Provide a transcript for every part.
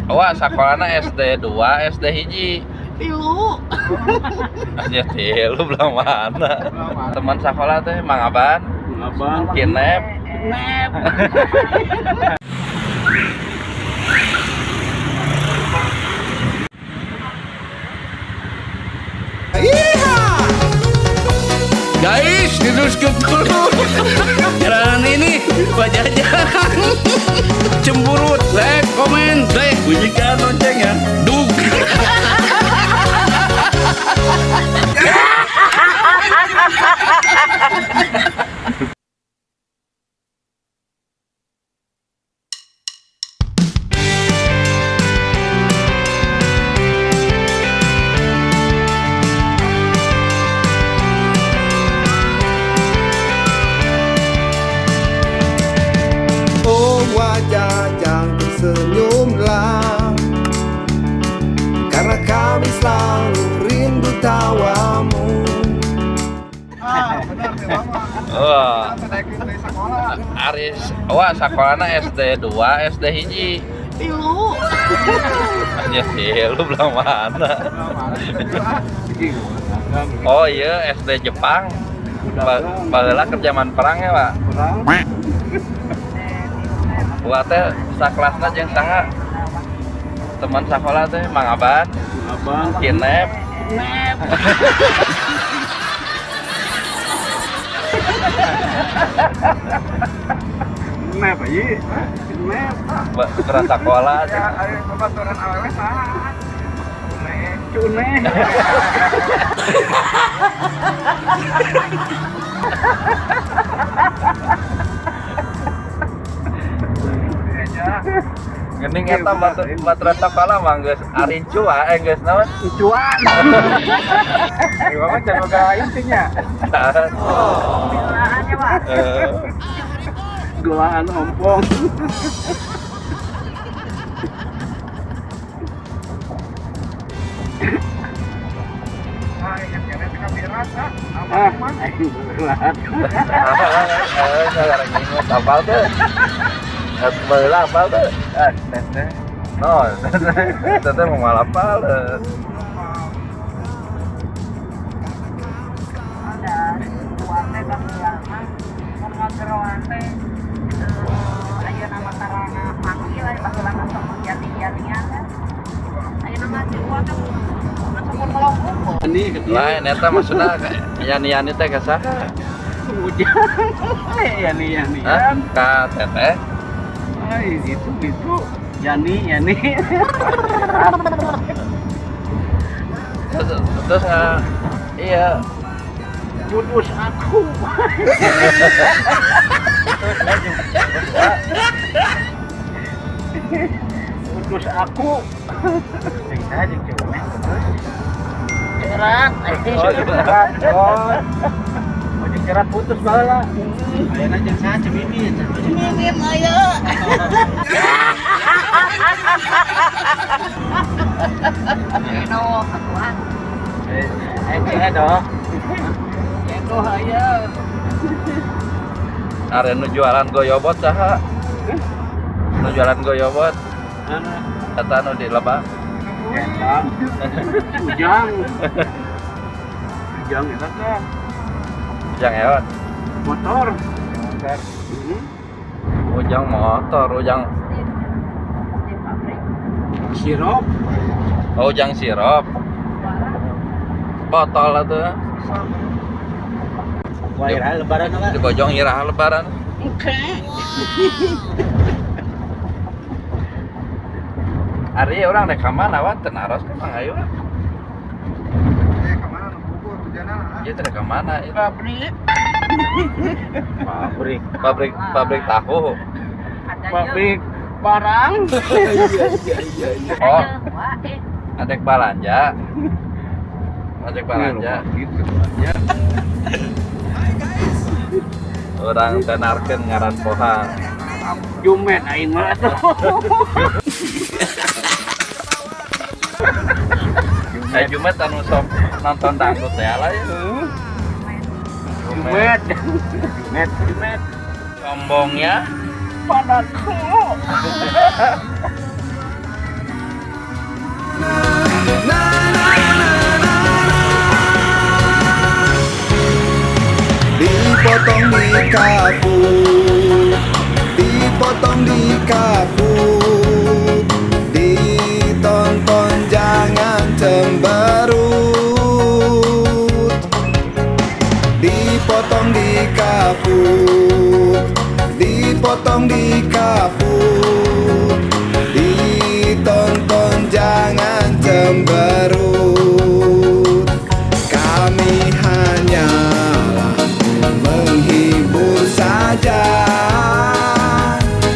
Wah, sekolahna SD 2, SD 1. Tilu. Aja tilu belah mana? Teman sekolah teh Mang Aban, Abang. Kinep. Nep. Guys, diteruskan dulu. Jalanan ini Pak Jajang. Cemburut, like, komen, like, Bunyikan loncengnya. dug. Oh wajah jangan tersenyumlah, karena kami selalu rindu tawamu. Wah. Aris, wah sekolahna SD 2, SD 1. Tilu. Aja tilu belah mana? Oh iya, SD Jepang. Baheula keur zaman perang ya, Pak. Perang. Wah teh sakelasna jeung saha? Teman sekolah teh Mang Aban, Abang. Kinep. Nep. Nep aja. Nep. Berat sekolah. Ya, ayo babaturan awewe saha? Cune. Gening eta baturan sekolah mah geus arincua geus naon? Cuan. Ieu mah can boga intinya. Eh, Gelaan ompong. Ah, aing berat. Sekarang inget apal tuh. Baheula apal tuh. Ah, teteh. No, teteh mau malah apal. Ada uang teh baheula mah mun ngageroan teh ayeuna mah tarana panggil aya baheula mah sok jati-jatian kan ayeuna mah si uang teh masuk melong unggul. Ini kecil. Lain eta maksudna yani-yani teh ka saha? Ujang. Yani yani. Hah? Ka teteh. Ay, itu gitu. Yani yani. Terus terus iya. Putus aku. Putus aku. Cerat. Oh, Cerat. Oh. Oh, cerat putus baheula. Ayeuna jeung saha Cemimin? Mimin aya. Eno atuan. Eh, doh. Edo aya. Are nu jualan goyobot saha? Nu jualan goyobot Mana? eta nu di lebak. Eta. Ujang. Ujang eta teh Ujang ewat. motor. Ujang motor, ujang Di pabrik Sirup. oh, ujang sirup. Botol atuh. Wah, iraha lebaran apa? Dibojong iraha lebaran. Oke. Ari urang rek ka mana wa teu naros ka Mang Ayu. Ieu teh rek ka mana ieu? Pabrik. Pabrik. Pabrik pabrik tahu. ada Pabrik barang. Oh, wah adek balanja. Adek balanja. Gitu ya. Urang teu narkeun ngaran poha. Jumet aing mah atuh. Eh Jumat anu sok nonton dangdut teh lah ya. Jumet. Jumet, Jumet. Sombongnya Padaku. Na na na na na. Dipotong dikaput, dipotong dikaput, ditonton jangan cemberut. Dipotong dikaput, dipotong dikaput, ditonton jangan cemberut. Kami hanyalah menghibur saja,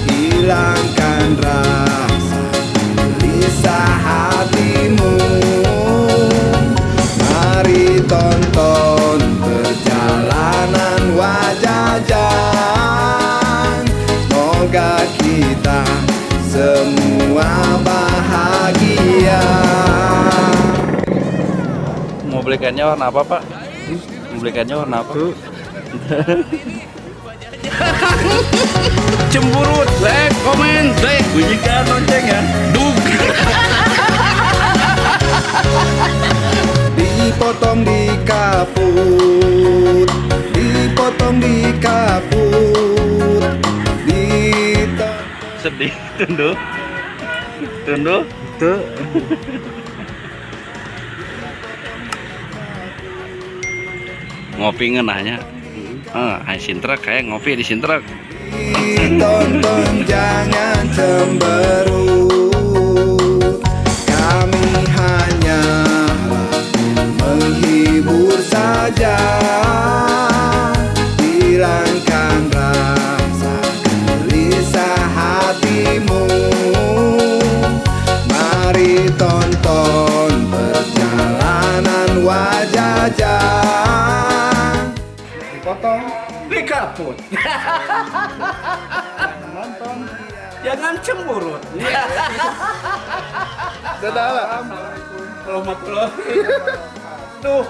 hilangkan rasa gelisah hatimu. Mari tonton perjalanan Wa Jajang. Semoga kita semua bahagia. Mau belikannya warna apa, Pak? Mau belikannya warna apa? Cemberut, like, komen, like, Bunyikan lonceng ya. Dug. Dipotong dikaput, dipotong dikaput, ditonton. Sedih, tunduh. Tunduh. Tuh. Ngopi ngeunahnya. Ah, ai Sintrek kayak ngopi di Sintrek. Ditonton jangan cemberut. Kami hanyalah menghibur saja, hilangkan rasa gelisah hatimu. Mari tonton perjalanan Wa Jajang. Dipotong Dikaput. Nonton. Jangan cemberut. Dadah lah. Warahmatullahi. Tuh.